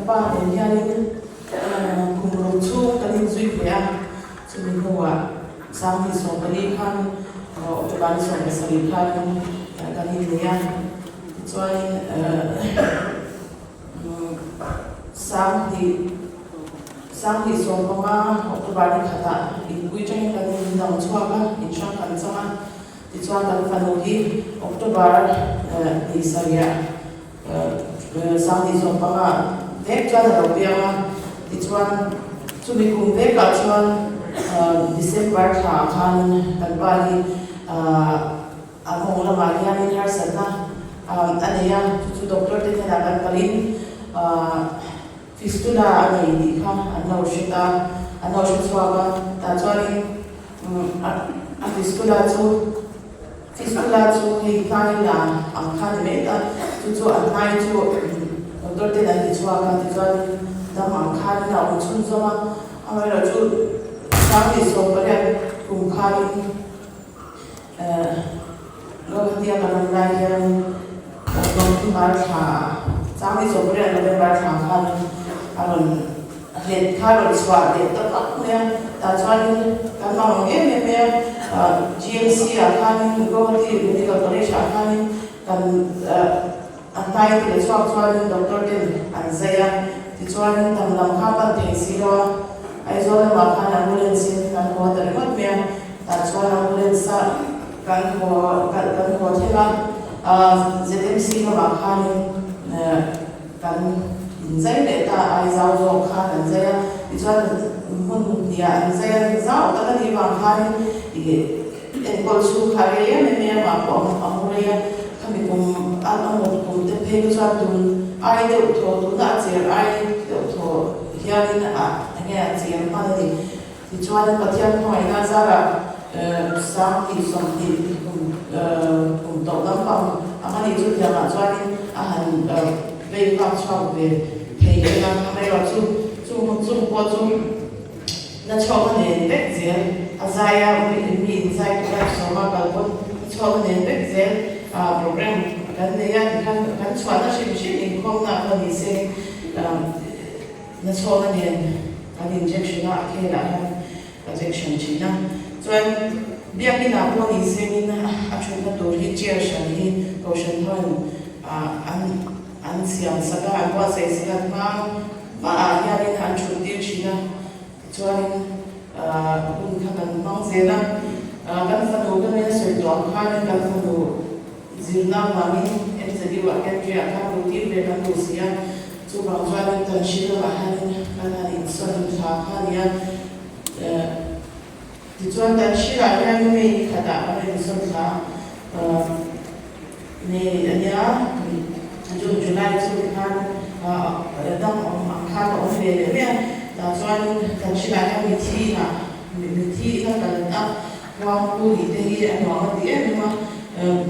pa nen hianin kum ruk chhung kan inzui ve a, chumi hnuah 2014 khan October ni 17 khanin kan innei a, tichuanin 2015 October ni khatah inpui tangin kan indang chhuak a, inhrang kan chang a. Tichuan kan fanu hi October ni sarih 2015 vek chuan a lo piang a, tichuan chumi kum vekah chuan December thlaah khan kan pa hi a mawng lamah hianin harsatna a nei a, chu chu doctor te hnenah kan kalin fistula a nei tih kha an lo hre ta, an lo hre chhuak a, tah chuanin A fistula chu fistula chu hei hnai la ang kha ni mai ta, chu chu a hnai chu doctor ten an ti chhuak a, tichuan dam ang khanin a awm chhunzawm a, amaherawhchu 2018 kum khanin Guwahati a kan awm lai hian November thla 2018 November thla khanin a rawn hlet kha a rawn chhuah leh ta vak mai a, tah chuanin kan mang ang em em mai a, GMC ah khanin Guwahati Medical College ah khanin kan a hnai ti leh chhuak chuanin doctor ten an zai a, tichuanin dam lam kha pan thei si lo a, Aizawl lamah khan ambulance in kan haw ta ringawt mai a, tah chuan ambulance a kan haw kan haw thleng a, ZMC lamah khanin kan inzai leh ta a, Aizau zawk khan an zai a, tichuan hmun hniah an zai a, zau tak a nih vang khanin ih enkawl chhung kha rei em em mai a, mah pawh a mu rei a, khami kum a mut kum te phei kha chuan tun ai deuh thaw tuna a cher ai deuh thaw hianin a enge a cher hman a ni. Tichuan Pathian hmangaihna zarah 2020 kum kum tawh lampang ang a nih chu tiangah chuanin a han vei nghak chhuak ve thei eng a, amaherawh chu chung chung pawh chu na chhuak a nen vek zel a zai a, mi in zai tura sawma kal pawn na chhuak a nen vek zel program kan nei a tikhan kan chhuahna hrim hrim inkhawmna pawh ni se Na chhawna nen kan injection a, a khelah hian ka jection thin a. Chuan biakin ah pawh ni sengin a thutna tur hi chair hran hi Kohhran hoin an an siam sak a, an buatsaih sak a, hma hmaah hianin an thut tir thin a. Tichuanin hun kha kan hmang zel a, kan fanu ka nen sawi tawh ang khanin kan fanu Zirna vangin MZU ah Kendriya khan routine ve kan duh si a, chuvang chuanin kan hri lamah hianin kan han insawn thla kha a ni a. Tichuan kan hrilah hian May ni khatah kan rawn insawn thla nei a nia, June, July chu tikhan dam awm ang khan a awm ve leh mai a. Tah chuanin kan hrilah hian mithi inah mithi ina kal a. Huangpu nih te hi a nuam a ti em em a,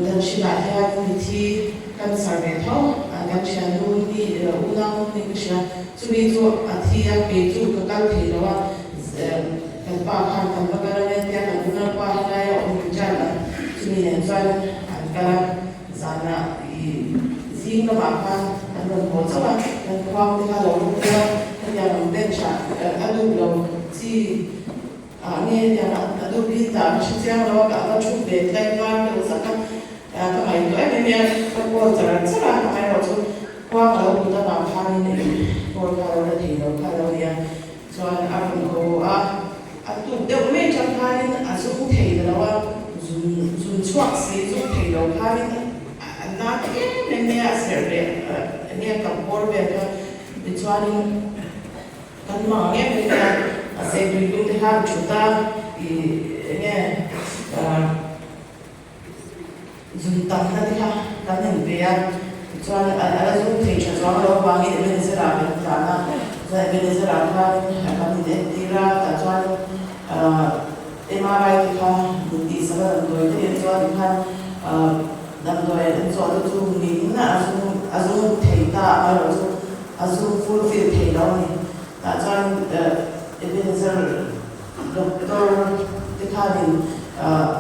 dan hrinah hian mithi cancer ve tho kan thian nu ni unau nu ni ka hria, chumi chu a thi a, kei chu ka kal thei lo a, kan pa khan kan va kal a nia tia kan unau pa helai a awm retired a, chumi nen chuan an kal a, zanah ih zing lamah khan an rawn haw chauh a, kan khuang te kha lo ru deuh a, hetiang ang bench ah a duh lo chi. Ah nge hetiang a duh bik dah ka hre chiang lo a, ka va thu ve tlai var deuh zak a, ka ngaihtuah em em a, ka call char char a, amaherawh chu khua ka lo but avang khanin call kha a lo la thei lo kha a lo nia, chuan a rawn haw a, a tuk deuh mai atang khanin a zum thei ta lo a, zun zun chhuak si zum thei lo khanin a na ta em em mai a, a serh leh enge a kap bawr vel kha tichuanin. Kan hmang ang em em a, a seipui lung te khan thut a, ih enge zun tamna te kha kan han pe a, tichuan a la zum thei tha chuang lo avangin Ebenezer ah kan tlan a, chuan Ebenezer ah khan kan in entir a, tah chuan MRI te kha min tihsak a damdawi te nen chuan tikhan damdawi an chawh te chu min a zum a zum thei ta amaherawhchu A zum fulfill thei lo a ni. Tah chuan Ebenezer doctor te khanin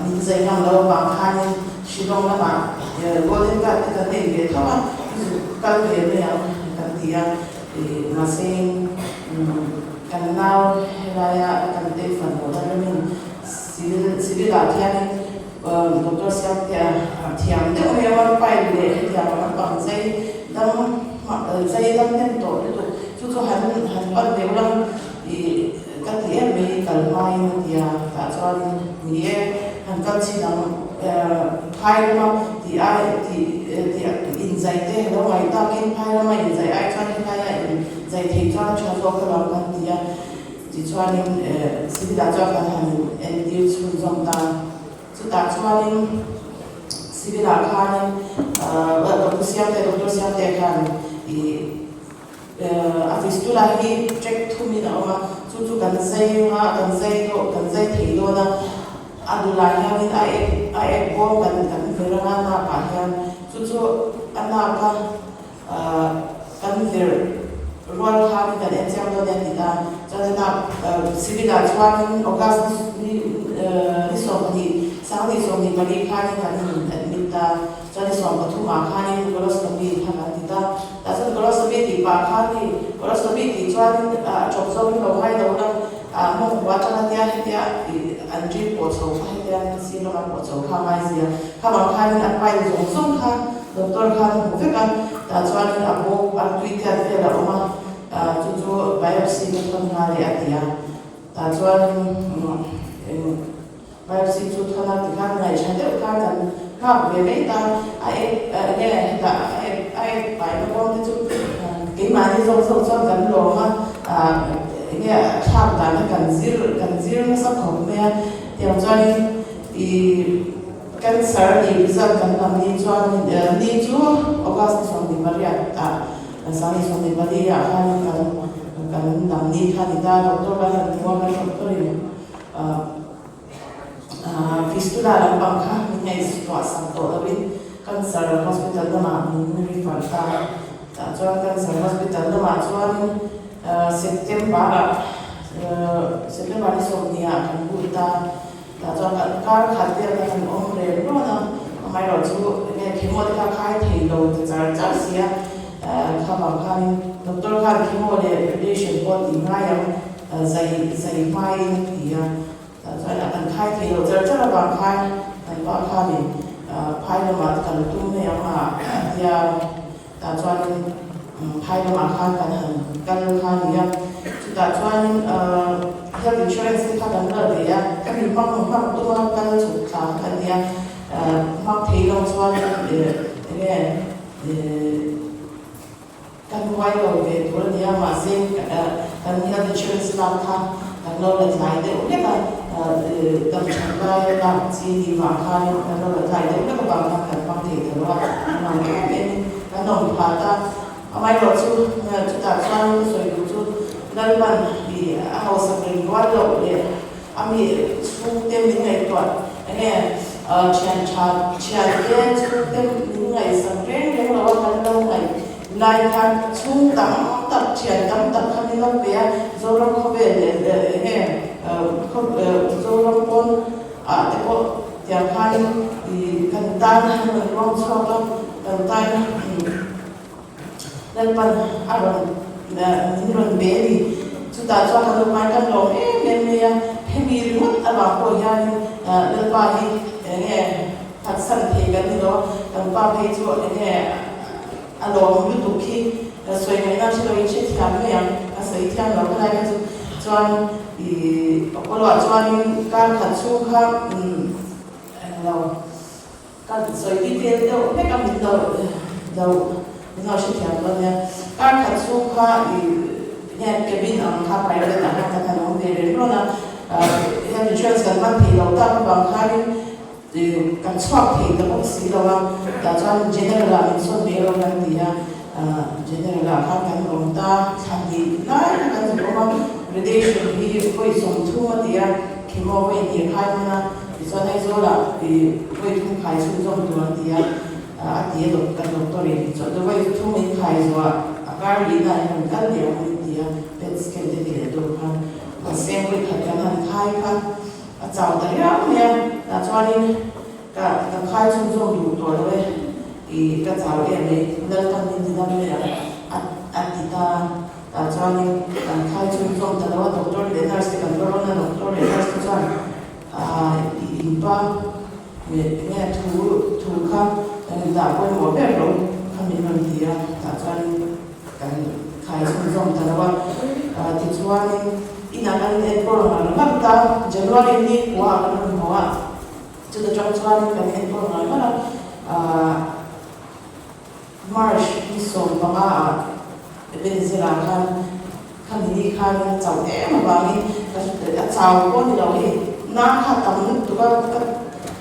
min zai ngam lo avang khanin Shillong lamah Golden Card te kan nei ve tho a, zuk kal ve mai ang kan ti a. Mahse kan nau helaia kan te fanu la remin civil civil ah khianin doctor Siamtea thiam deuh mai a one pile leh hetiang ang lampang zai dam zai dam hnem tawh lutuk chu chu han han pan deuh lang ih ka ti em mai kal hmain a ti a tah chuanin ni e han kal chhin ang phai lama tih ai tih tih inzai te lo ngai takin phai lama inzai ai chuan helaia inzai thei chuan a tha zawk alawm kan ti a. Tichuanin civil ah chuan kan han entir chhunzawm ta. Chutah chuanin civil ah khanin Doctor Siamte, Doctor Siamte khan ih a fistula hi track thumin a awm a, chu chu kan zai anga kan zai dawn kan zai thei dawn a, a dulah hianin a ek a ek bawm kan kan ver anga nak ah hian chu chu a nak a Kan vir rual khanin kan en chiang dawn e a ti ta. Chuan hetah civil ah chuanin August ni ni 20 2024 khanin kan in admit ta. Chuan ni 13 ah khanin colostomy kha kan ti ta. Tah chuan colostomy tih pah khan hei colostomy tih chuanin a chawp zawngin lo ngai lo la mawng hua atanga tia hetia an drip pawh chho kha hetia sir lama pawh chho kha a ngai zia. Kha vang khanin a pile zawng zawng kha Doctor khan a hmu vek a, tah chuanin a bawk a tui tiat vel a awm a, chu chu biopsy ka thawn nghal e a ti a, tah chuanin biopsy chu thawn a tikhan ngaihṭha deuh khan kan nghak ve mai ta, a ek enge hetah a ek a ek paina bawm te chu keimahni zawk zawk chuan kan lawm a, enge a thlak dan kha kan zir kan zir nasa khawp mai a, tiang chuanin ih. Cancer nih result kan lam ni chuan ni chu August ni 28 ah 2024 ah khan kan kan lam ni kha ni ta doctor kan han hmu a kan doctor in fistula lampang kha min ngaihtuah sak tawh lo in cancer hospital lamah min refer ta tah chuan cancer hospital lamah chuan September ah September ni 20 ah kan lut ta. Tah chuan kan kar khat vel kha kan awm reng rawn a, amaherawh chu enge chemo te kha khai thei lo ta char char si a, kha vang khanin doctor khan chemo leh radiation pawh tih ngai ang zai zai hmaiin a ti a, tah chuan a kan khai thei lo char char avang khan kan pa khanin phai lamah te kan tum mai ang a a tia. Tah chuanin phai lamah khan kan han kal kha a ni a, chutah chuanin health insurance te kha kan la ve a, ka mi hmang hmang tuma kal chhuk thla kha kan ni a, hmang thei lo chuan enge kan buai lo ve tur a ni a, mahse kan health insurance lak kha kan lo la tlai deuh hlek a, dam that lai lak chi ni vang khanin kan lo la tlai deuh hlek avang khan kan hmang thei ta lo a, nuam em em in kan awm phah ta. Amaherawh chu chutah chuan ka sawi duh chu Lalman i a hausak reng rual loh leh a mi chhungte min ngaihtuah enge thian tha thiante chhungte min ngaihsak reng reng lo a kan lo ngaih Lai khan chhung tam tak, thian tam tak kha min lo pe a, Zoram khawvel leh enge Zoram pawn ah te pawh tiang khanin kan tan an rawn ruang chhuak a, kan tan Lalpan a rawn min rawn be a ni. Chutah chuan kan lo hmai kan lawm em em mai a, hemi ringawt avang pawh hianin Lalpa hi enge phatsan thei kan ni lo a, kan pa phei chu enge A lawm lutuk khi sawi ngaihna hre loin hre thiam mai ang, a sawi thiam lo kha lai kha chu. Chuan ih Apollo ah chuanin kar khat chhung kha eng lo ka sawi detail deuh hlek a min lo lo min lo hre thiam dawn nia. Kar khat chhung kha ih hian cabin ang kha private ah khan kan han awm ve reng rawn a, health insurance kan hman thei lo tak avang khanin Kan chhuak thei ta bawk si lo a, tah chuan General ah min sawn mai rawh kan ti a, General ah khan kan awm ta, thla hnih lai kha kan zuk awm a, radiation hi vawi 30 a ti a, chemo vawi hnih a khai hman a, tichuan Aizawl ah vawi thum khai chhunzawm tur an ti a, a ti a kan doctor in, chuan vawi thum in khai zuah a kar lihna ah in rawn kal leh ang min ti a, pet scan te ti leh tur khan, mahse vawi khat kan han khai kha. A chau ta riau mai a, tah chuanin ka ka khai chhunzawm duh tawh lo e, ih ka chau em mai, Lalpan min ti dam mai ang a a ti ta. chuanin kan khai chhunzawm ta lo a, doctor leh nurse te kan va rawn a, doctor leh nurse te chuan i inpa enge thu thu kha dah pawimawh ber lo kha min rawn ti a, tah chuanin kan khai chhunzawm ta lo a, tichuanin inah kan enkawl ngar ngar ta, January ni kua ah kan rawn haw a, chuta tang chuanin kan enkawl ngar ngar a, March ni 15 ah Ebenezer ah khan khami ni khan a chauh em avangin ka a chau pawh ni lo hei na kha tam lutuk a ka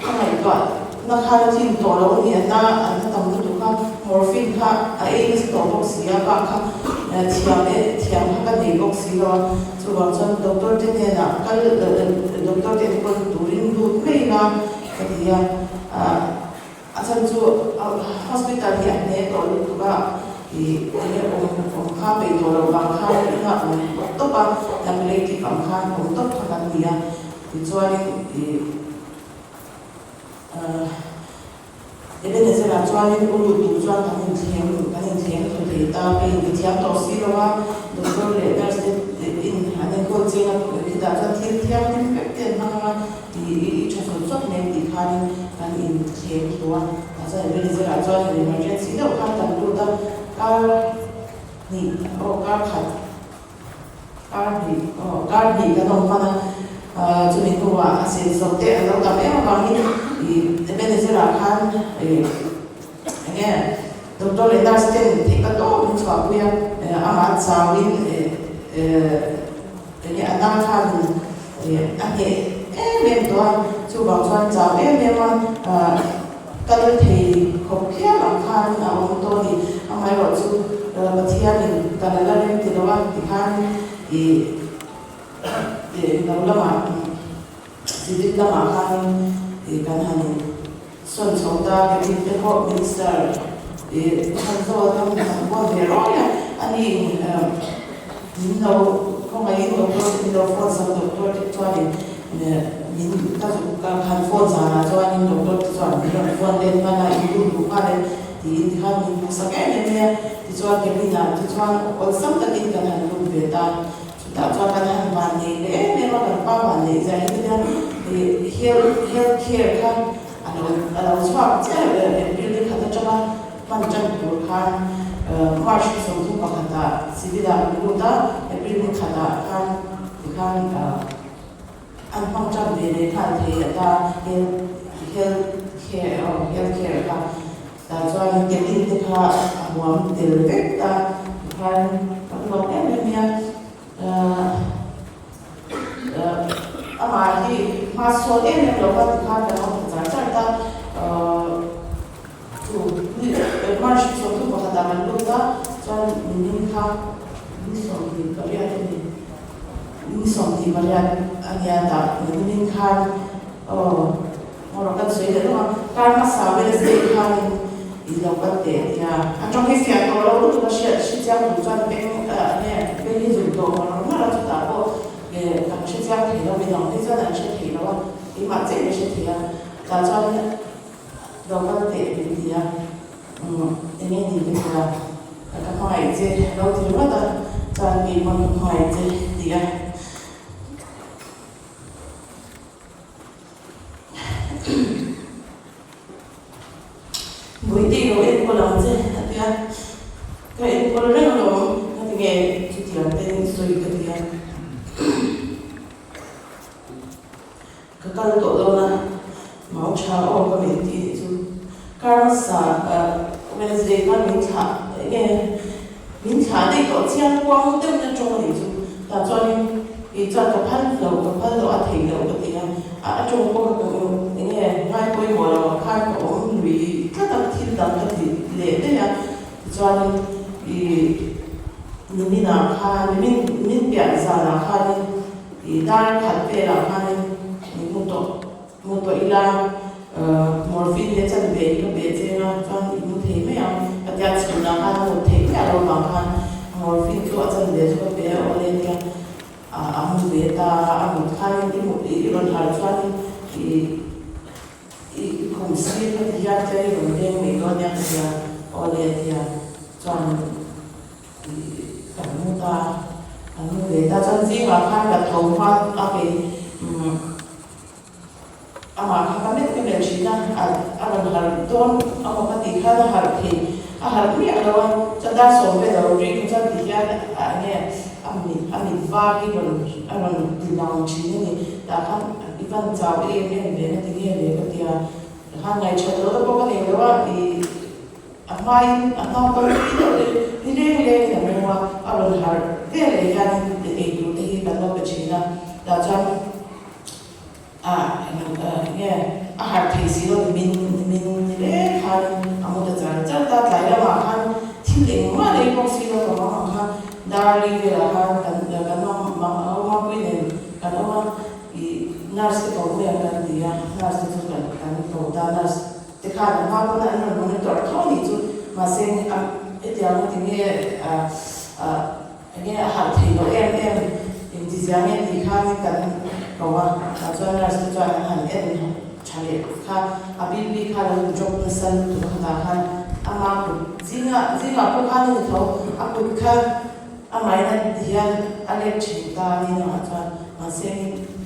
ka ngaihtuah na khan a tlin tawh lo a ni a na a na tam lutuk a morphine kha a ei nasa tawh bawk si a bak kha thiam e thiam kha ka nei bawk si lo a chuvang chuan doctor te hnenah kal doctor te enkawl turin lut mai ila ka ti a. A chhan chu hospital hi a hne tawh lutuk a, ih enge awm awm kha peih tawh loh vang khan inah awm tawp a, kan relative ang khan awm tawp kha kan ni a, tichuanin ih Ebenezer ah chuanin u lut tur chuan kan inthlem kan inthlem thu thei ta, kei in ka thiam tawh si lo a, doctor leh nurse te in an enkawl chiang a, khitah chuan thil thianghlim vek te an hmang ang a. I tha sawt sawt mai tih khanin kan inthlem thu a, mahse Ebenezer ah chuan in emergency deuh khan kan lut a, kar hnih aw kar khat kar hnih aw kar hnih kan awm hman a, chumi hnuah a senso te an lo tam em avangin i Ebenezer ah khan i enge doctor leh nurse ten theih ka tawp min chhuahpui a, amah chauhin Enge a dang khanin a hneh em em tawh a, chuvang chuan chau em em a kal thei khawp phian ang khanin a awm tawh a ni. Amaherawh chu Pathianin kal a la rem ti lo a tikhan ih lo lamah civil lamah khanin ih kan han in sawn chho ta cabin te pawh minister ih Thanzawl kan han buat ve rawi a, ani in Min lo khawngaihin doctor te min lo phone sak doctor te chuanin min ka zuk ka han phone zanah chuanin doctor te chuan min rawn phone let hman a in lut duh nghal e tiin tikhan min hmuhsak em em mai a tichuan cabin ah te chuan awlsam takin kan han lut ve ta chutah chuan kan han van nei leh em em a kan pa van neih zia hi chutia health health care kha a lo a lo chhuak chiah lo April ni khat atanga Hman tan tur khan March ni 31 ah civil ah kan lut a, April ni khat ah khan tikhan an hmang tan ve leh nghal thei a ta health health care aw health care kha tah chuan cabin te kha a huam tel vek ta tikhan kan lawm em em mai a. Amah hi hma sawn em em lo va tikhan kan awm ta char char ta. Chu ni March 31 ah kan lut a, chuan nimin kha ni 28 a ni, ni 28 a nia tah nimin khan aw Ngawrh kan sawi leh lawk a, kar hmasa Wednesday khanin i lo kal teh a tia, a tawng hi fiah tawh lo lutuk a hriat hre chiang tur chuan beng nge beng hi zun tawh ngawrh ngawrh a, chutah pawh kan hre chiang thei lo, midang phei chuan an hre thei lo a, keimah chiah in a hre thei a, tah chuanin lo kal teh min ti a, eng nge ni ka ti a, ka hmangaih che lo ti ringawt a, chuan keimah ka hmangaih che ti a. Buiti lo enkawl ang che a ti a, ka enkawl reng alawm a ti nge chutiang te in sawi ka ti a, ka kal tawh dawn a, mau tha aw ka min ti nih chu kar hmasa Wednesday khan min thlah enge min thlah daih tawh chiang kuang deuh na tawng a nih chu tah chuanin Kei chuan ka phal lo, ka phal lo a theih loh ka ti a, a tawng pawh ka eng nge ngai pawimawh lo ang khan ka awm lui tlat a, thil dang ka ti leh daih a, tichuanin ih niminah khan nimin nimin piah zanah khanin ih dar khat velah khanin min hmu tawh hmu tawh ila morphine hi a chan ve hi ka pe cheng a, chuan i hmu thei mai ang ka tia chhunah khan a hmu theih miah lo vang khan morphine chu a chan ve chu ka pe a awle nia. A mu ve ta a, a mut khanin i mut i rawn harh chuanin i i khum sir kha ti hian tlem i rawn leng mai dawn nia ka tia, aw le a tia chuan i kan mu ta a. zingah khan ka tho hma a kei amah kha ka melh ka melh thin a, a rawn harh dawn amaw ka tih khan a harh thei a harh miah lo a, chuan dar sawm vel a lo ring chuan ti hian a enge a mit a mit var hi rawn a rawn ti lang thin a ni tah khan i van chau em em ve na ti nge le ka ti a, khan ngaihṭhat lohna pawh ka nei lo a ih. A hmain a hma pawh hi deuh leh ni leng lengin a meng a, a rawn harh vel leh hianin ei tur te hi kan lo pe thin a, tah chuan a enge a harh thei si lo ni min min ni leng khanin a mu ta char char ta, tlai lamah khan thil engmah lei bawk si lo ka mang ang kha dar li velah khan kan kan awm a pui nen kan awm a, ih nurse te ko mai ang kan ti a, nurse te chu kan kan ko ta nurse. Tikhan a hma pawn an rawn monitor tho anih chu, mahse hetiang a tinge enge a harh theih loh em em intizia nge tih khanin kan ko a, tah chuan nurse te chuan an han en tha leh kha a BP kha lo in drop nasa lutuk a tah khan ama kut zingah zingah pawh khan a ni tho a kut kha Amahin a ti hian a let thin ta a ni nangah chuan mahse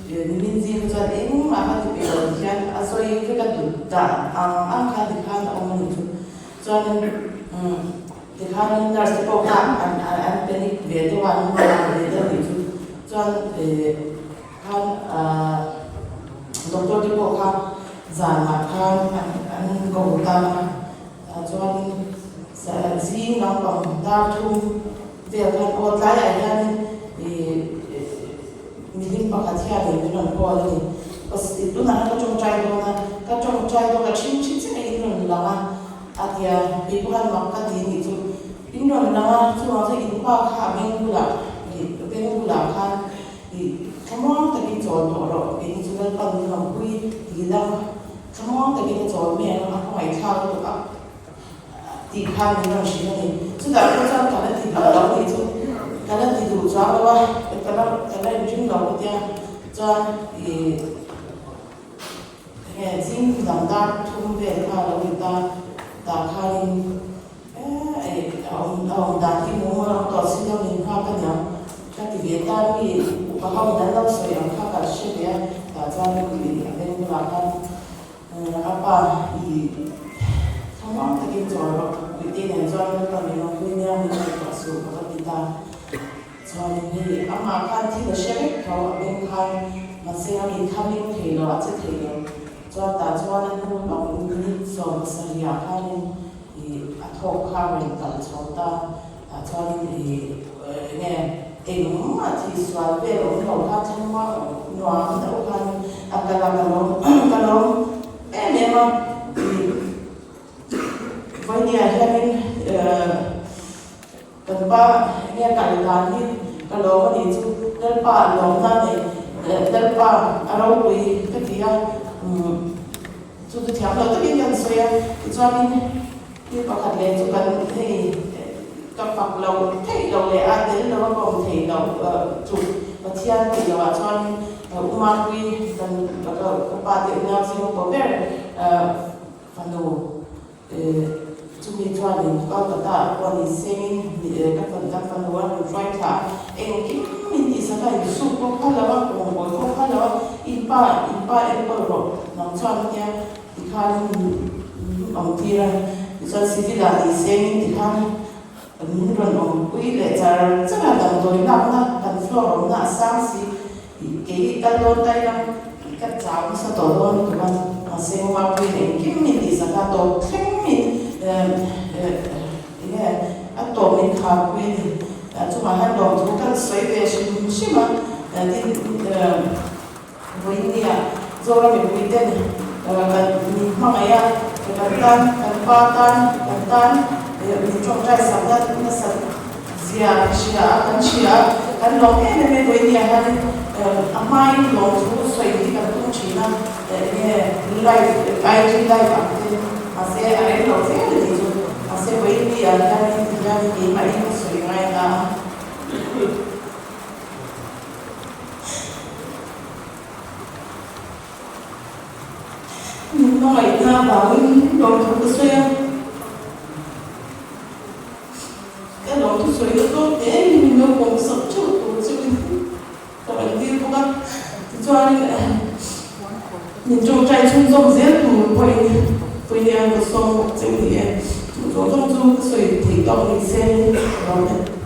nimin zing kha chuan engmah kha ti peih lo ti hian a sawi vek a dut dan ang ang kha ti khan a awm a ni chu. Chuanin tikhanin nurse te pawh kha an an panic ve deuh a an hmuh ve deuh a nih chu. Chuan khan doctor te pawh kha zanah khan an an ko ta a. Chuanin zing lampang dar thum vel khan aw tlaiah hianin ih mihlim pakhat hianin min rawn call a ni. Tunah khan ka tawngtai dawn a, ka tawngtai dawn ka thin thin chiah in rawn lang a, a ti a, kei pawh khan mak ka ti nih chu in rawn lang a, chuvang chuan in pa kha a beng bulah ih beng bulah khan ih thlamuang takin chawl tawh rawh, kei chu Lalpan min rawn pui ti dang. Thlamuang takin a chawl mai ang a, a ngaihthlak lutuk a tih khan min rawn hrilh a ni. Chutah pawh chuan ka la ti duh lo tih chu ka la ti duh chuang lo a, ka la ka la inring lo ka tia. Chuan ih enge zing dang dar thum vel kha a lo ni ta, tah khanin eh a awm a awm dan hi mum a awm tawh si lo min nghak a niang ka ti ve ta mi upa ho in an lo sawi ang kha ka hre ve a tah chuan ih a beng bulah khan a pa ih thlamuang takin chawl rawh puite nen chuan Lalpa min awm pui nia min ngaihtuah suh ka va ti ta chuanin hei amah khan thil a hre vek tho a beng khan mahse a min thaming thei lo a che thei lo. Chuan tah chuan a hnu lawk minute 70 ah khanin ih a thawk kha a rawn kalh chho ta. Tah chuanin ih enge engmah thih sual vel awm lo kha thlangma nuam deuh khanin a kal a, ka lawm ka lawm em em a. Ih vawinia hianin Kan pa enge a kal dan hi ka lawm a nih chu Lalpa a lawmna a nei Lalpa a ropui ka ti a chu chu thiam lo takin kan sawi a tichuanin thil pakhat leh chu kan hei ka fak lo theih lo leh a tel lo a ka awm theih loh chu Pathian tih loh ah chuanin Umanpui kan ka pa te unau zing upa ber fanu Chumi chuanin Kolkata ah pawh ni sengin ka kan fanu a rawn hruai thla a, engkim min tihsak a, insuk pawh phal lo a, kawngkawi pawh phal lo a, in pa in pa enkawl rawh nang chuan a tia tikhanin min awm tir a, tichuan civil ah ni sengin tikhan min rawn awmpui leh char char a, damdawi lakna kan floor awmna a sang si. Kei kal dawn ta ila ka chau nasa tawh dawn lutuk a, mahse Mapui engkim min tihsak a, tawp thleng min enge a tawp min kharpui a ni. Chungah hian lawmthu kan sawi ve hrim hrim a, tin vawinia Zoram mipui ten kan min hmangaih a, kan tan kan pa tan kan tan min tawngtai sakna nasat Zia ka hria a, kan hria a, kan lawm em em e vawinia hianin a hmain lawmthu sawi hi kan tum thin a, enge live IG live ang te mahse a rem lo zel a tih chu, mahse vawinia hianin ti hianin keimahin ka sawi ngai ta a. Min hmangaihna avangin lawmthu ka sawi a. Ka lawmthu sawi na tawk te hi min lo pawm sak theuh tur chu in. bawk a. Tichuanin min tawngtai chhunzawm zel tur pawhin Puinia ka sawm bawk che u ni e. Chu zawng zawng chu ka sawi theih tawk ni se ka lo en.